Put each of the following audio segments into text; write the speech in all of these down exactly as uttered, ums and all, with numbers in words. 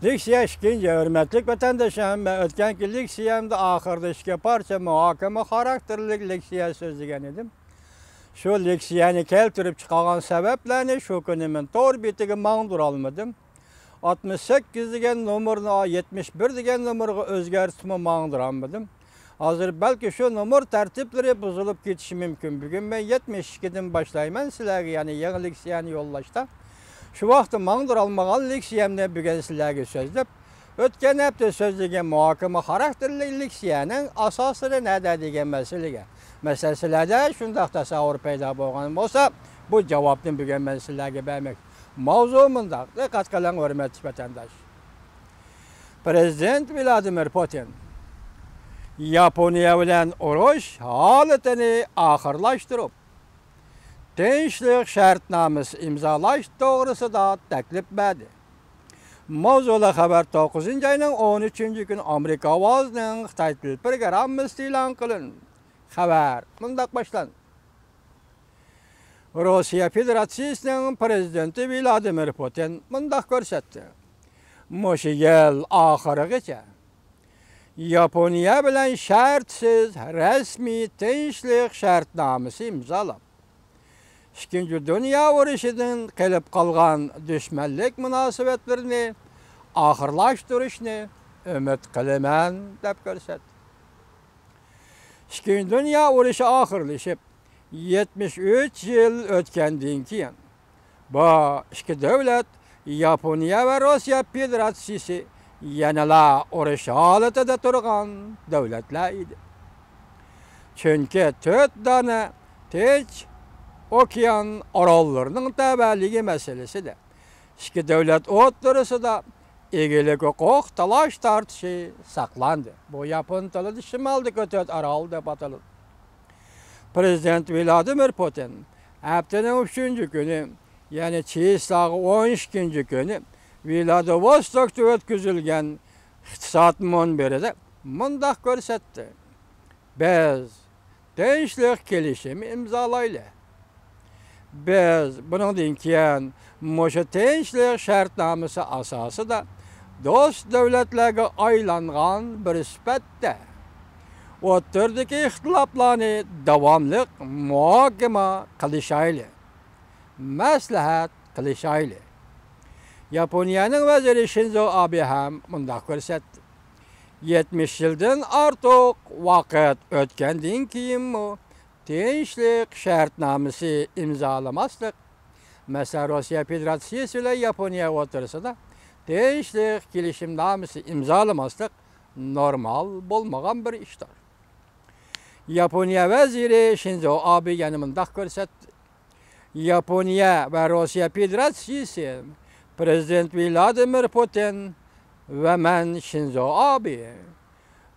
لېكسىيە ئىككىنچى، ھۆرمەتلىك ۋەتەنداشلار، مەن ئۆتكەنكى لېكسىيەمدە ئاخىرىدا ئىككى پارچە مۇھاكىمە خاراكتېرلىك لېكسىيە سۆزلىگەن ئىدىم. شۇ لېكسىيەنى كەلتۈرۈپ چىقارغان سەۋەبلەرنى شۇ كۈنى مەن تور بېتىگە ماڭدۇرالمىدىم. ئاتمىش سەككىز دېگەن نومۇرنى يەتمىش بىر دېگەن نومۇرغا ئۆزگەرتىپمۇ ماڭدۇرالمىدىم. ھازىر بەلكى شۇ نومۇر تەرتىپلىرى بۇزۇلۇپ كېتىشى مۇمكىن. بۈگۈن مەن يەتمىش ئىككىدىن باشلايمەن سىلەرگە، يەنى يېڭى لېكسىيەنى يوللاشتا. شۇ ۋاقىتتا ماڭدۇرالمىغان لېكسىيەمنى بۈگۈن سىلەرگە سۆزلەپ، ئۆتكەن ھەپتە سۆزلىگەن مۇھاكىمە خاراكتېرلىك لېكسىيەنىڭ ئاساسلىرى نەدە دېگەن مەسىلىگە. مەسىلەن، سىلەردە شۇنداق تەسەۋۋۇر پەيدا بولغان بولسا، بۇ جاۋابنى بۈگۈن مەن سىلەرگە بەرمەكچى. ماۋزۇ مۇنداق، دىققەت قىلىڭ، ھۆرمەتلىك ۋەتەنداش. پىرېزىدېنت ۋلادىمىر پۇتىن ياپونىيە بىلەن ئۇرۇش ھالىتىنى ئاخىرلاشتۇرۇپ، تىنچلىق شەرتنامىسى ئىمزالاش توغرىسىدا تەكلىپ بەردى. ماۋزۇلۇق خەۋەر توققۇزىنچى ئاينىڭ ئون ئۈچىنچى كۈنى ئامېرىكا ئاۋازىنىڭ خىتاي تىل پروگراممىسىدا ئېلان قىلىندى. خەۋەر مۇنداق باشلاندى. روسىيە فېدېراتسىيىسىنىڭ پىرېزىدېنتى ۋلادىمىر پۇتىن مۇنداق كۆرسەتتى: مۇشۇ يىل ئاخىرىغىچە ياپونىيە بىلەن شەرتسىز رەسمىي تىنچلىق شەرتنامىسى ئىمزالاپ، ئىككىنچى دۇنيا ئۇرۇشىدىن قېلىپ قالغان دۈشمەنلىك مۇناسىۋەتلىرىنى ئاخىرلاشتۇرۇشنى ئۈمىد قىلىمەن، دەپ كۆرسەتتى. ئىككىنچى دۇنيا ئۇرۇشى ئاخىرلىشىپ، يەتمىش ئۈچ يىل ئۆتكەندىن كېيىن، بۇ ئىككى دۆلەت، ياپونىيە ۋە روسىيە فېدېراتسىيىسى، يەنىلا ئۇرۇش ھالىتىدە تۇرغان دۆلەتلەر ئىدى. چۈنكى تۆت دانە تىنچ ئوكيان ئاراللىرىنىڭ تەۋەلىكى مەسىلىسىدە ئىككى دۆلەت ئوتتۇرىسىدا ئىگىلىك ھوقۇق تالاش-تارتىشى ساقلاندى. بۇ ياپون تىلىدا شىمالدىكى تۆت ئارال دەپ ئاتىلىدۇ. پىرېزىدېنت ۋلادىمىر پۇتىن ھەپتىنىڭ ئۈچىنچى كۈنى، يەنى چېسلاغا ئون ئىككىنچى كۈنى ۋلادىۋوستوكتا ئۆتكۈزۈلگەن ئىقتىساد مۇنبىرىدە مۇنداق كۆرسەتتى: بىز تىنچلىق كېلىشىمى ئىمزالايلى. بىز بۇنىڭدىن كېيىن مۇشۇ تىنچلىق شەرتنامىسى ئاساسىدا دوست دۆلەتلەرگە ئايلانغان بىر سۈپەتتە، ئوتتۇرىدىكى ئىختىلاپلارنى داۋاملىق مۇھاكىمە قىلىشايلى، مەسلىھەت قىلىشايلى. ياپونىيەنىڭ ۋەزىرى شىنزو ئابې ھەم مۇنداق كۆرسەتتى: يەتمىش يىلدىن ئارتۇق ۋاقىت ئۆتكەندىن كېيىنمۇ تىنچلىق شەرتنامىسى ئىمزالىماسلىق، مەسىلەن، روسىيە فېدېراتسىيىسى بىلەن ياپونىيە ئوتتۇرىسىدا تىنچلىق كېلىشىمنامىسى ئىمزالىماسلىق نورمال بولمىغان بىر ئىشتۇر. ياپونىيە ۋەزىرى شىنزو ئابې يەنە مۇنداق كۆرسەتتى: ياپونىيە ۋە روسىيە فېدېراتسىيىسى، پىرېزىدېنت ۋلادىمىر پۇتىن ۋە مەن، شىنزو ئابې،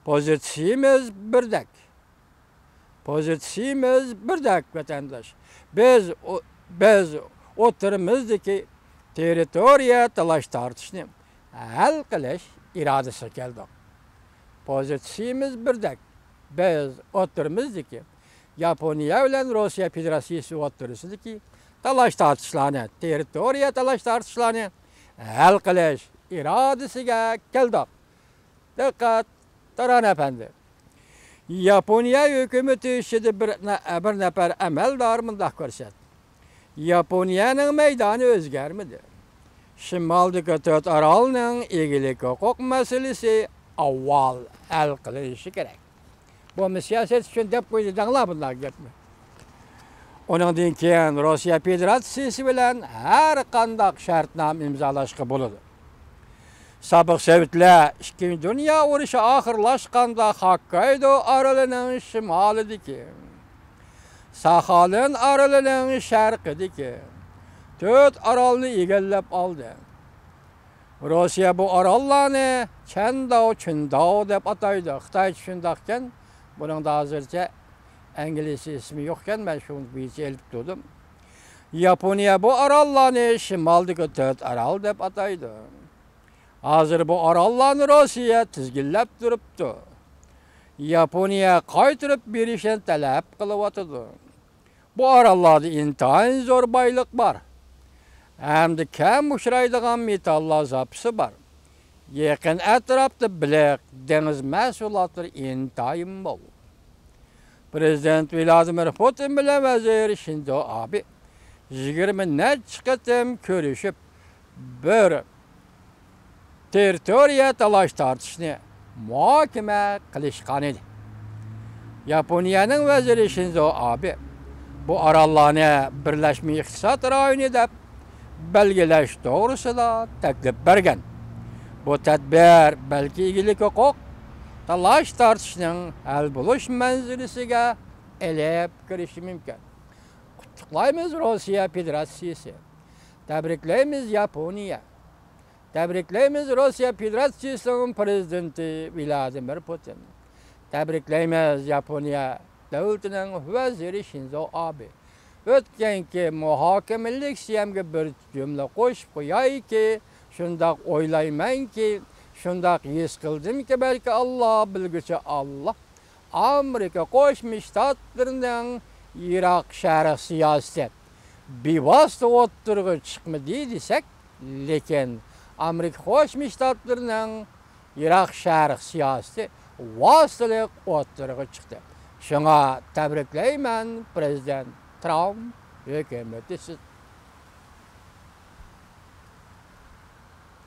پوزىتسىيىمىز بىردەك. پوزىتسىيىمىز بىردەك، ۋەتەنداش. بىز ئو-، بىز ئوتتۇرىمىزدىكى تېررىتورىيە تالاش-تارتىشنى ھەل قىلىش ئىرادىسىگە كەلدۇق. پوزىتسىيىمىز بىردەك. بىز ئوتتۇرىمىزدىكى، ياپونىيە بىلەن روسىيە فېدېراتسىيىسى ئوتتۇرىسىدىكى تالاش-تارتىشلارنى، تېررىتورىيە تالاش-تارتىشلارنى ھەل قىلىش ئىرادىسىگە كەلدۇق. دىققەت، تاران ئەپەندى! ياپونىيە ھۆكۈمىتى ئىچىدە بىر نە-، بىر نەپەر ئەمەلدار مۇنداق كۆرسەتتى: ياپونىيەنىڭ مەيدانى ئۆزگەرمىدى. شىمالدىكى تۆت ئارالنىڭ ئىگىلىك ھوقۇق مەسىلىسى ئاۋۋال ھەل قىلىنىشى كېرەك. بولمىسا سىياسەت ئۈچۈن دەپ قويدى دەڭلار بۇنداق گەپنى. ئۇنىڭدىن كېيىن روسىيە فېدېراتسىيىسى بىلەن ھەر قانداق شەرتنامە ئىمزالاشقا بولىدۇ. سابىق سوۋېتلار ئىككىنچى دۇنيا ئۇرۇشى ئاخىرلاشقاندا خوككايدو ئارىلىنىڭ شىمالىدىكى، ساخالىن ئارىلىنىڭ شەرقىدىكى تۆت ئارالنى ئىگىلەپ ئالدى. روسىيە بۇ ئاراللارنى چەنداۋ، چۈنداۋ دەپ ئاتايدۇ. خىتايچە شۇنداقكەن، بۇنىڭدا ھازىرچە ئىنگلىزچە ئىسمى يوقكەن، مەن شۇ بويىچە ئېلىپ تۇردۇم. ياپونىيە بۇ ئاراللارنى شىمالدىكى تۆت ئارال دەپ ئاتايدۇ. ھازىر بۇ ئاراللارنى روسىيە تىزگىنلەپ تۇرۇپتۇ. ياپونىيە قايتۇرۇپ بېرىشنى تەلەپ قىلىۋاتىدۇ. بۇ ئاراللاردا ئىنتايىن زور بايلىق بار ھەمدە كەم ئۇچرايدىغان مېتاللار زاپىسى بار. يېقىن ئەتراپتا بېلىق دېڭىز مەھسۇلاتلىرى ئىنتايىن مول. پىرېزىدېنت ۋلادىمىر پۇتىن بىلەن ۋەزىر شىنزو ئابې يىگىرمە نەچچە قېتىم كۆرۈشۈپ، بىر تېررىتورىيە تالاش-تارتىشنى مۇھاكىمە قىلىشقانىدى. ياپونىيەنىڭ ۋەزىرى شىنزو ئابې بۇ ئاراللارنى بىرلەشمە ئىقتىساد رايونى دەپ بەلگىلەش توغرىسىدا تەكلىپ بەرگەن. بۇ تەدبىر بەلكى ئىگىلىك ھوقۇق تالاش-تارتىشنىڭ ھەل بولۇش مەنزىلىسىگە ئېلىپ كىرىشى مۇمكىن. قۇتلۇقلايمىز روسىيە فېدېراتسىيىسى. تەبرىكلەيمىز ياپونىيە. تەبرىكلەيمىز روسىيە فېدېراتسىيىسىنىڭ پىرېزىدېنتى ۋلادىمىر پۇتىن. تەبرىكلەيمىز ياپونىيە دۆلىتىنىڭ ۋەزىرى شىنزو ئابې. ئۆتكەنكى مۇھاكىمىلىك سىيەمگە بىر جۈملە قوشۇپ قويايكى، شۇنداق ئويلايمەنكى، شۇنداق ھېس قىلدىمكى، بەلكى ئاللا بىلگۈچى ئاللا، ئامېرىكا قوشما شتاتلىرىنىڭ يىراق شەرق سىياسىتى بىۋاسىتە ئوتتۇرىغا چىقمىدى دېسەك، لېكىن ئامېرىكا قوشما شتاتلىرىنىڭ يىراق شەرق سىياسىتى ۋاسىتىلىق ئوتتۇرىغا چىقتى. شۇڭا تەبرىكلەيمەن، پىرېزىدېنت ترامپ ھۆكۈمىتى، سىز